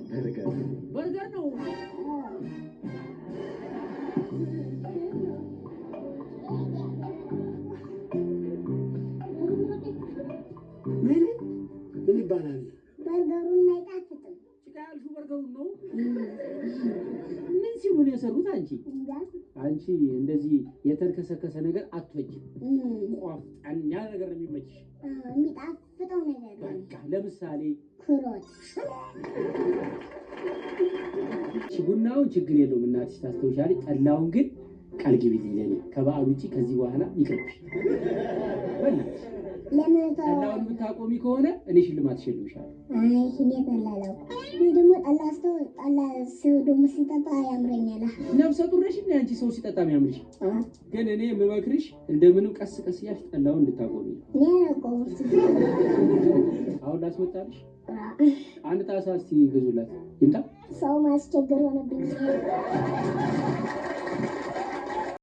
በርገር። በርገር ነው። ምን ምን ይባላል? በርገሩን አይጣፍጥም። ጭቃ ያልሽው በርገሩን ነው። ምን ሲሉ ነው የሰሩት? አንቺ እንጃ። አንቺ እንደዚህ የተልከሰከሰ ነገር አትወጂም። እም፣ ቆፍጠን ያለ ነገር ነው የሚመችሽ። አዎ፣ የሚጣፍጠው ነገር ነው። በቃ ለምሳሌ ክሮት። እሺ፣ ቡናውን ችግር የለውም እናትሽ ታስተውሻለች። ጠላውን ግን ቃል ግቢልኝ ለእኔ ከበዓል ውጪ ከዚህ በኋላ ይቅርብሽ። በእናትሽ ለምን ጠላውን ተው? የምታቆሚ ከሆነ እኔ ሽልማት እሸልምሻለሁ። አይ እኔ ጠላ አላውቅም። እኔ ደግሞ ጠላ ስተው ጠላ ሰው ደግሞ ሲጠጣ ያምረኛል። ነፍሰ ጡር ነሽ እንደ አንቺ ሰው ሲጠጣ የሚያምርሽ። ግን እኔ የምመክርሽ እንደምንም ቀስ ቀስ እያልሽ ጠላውን እንድታቆሚ ነው። እኔ አላውቀውም። አሁን ላስመጣልሽ አንድ ጣሳ እስቲ ግዙላት ይምጣ። ሰው ማስቸገር ሆነብኝ።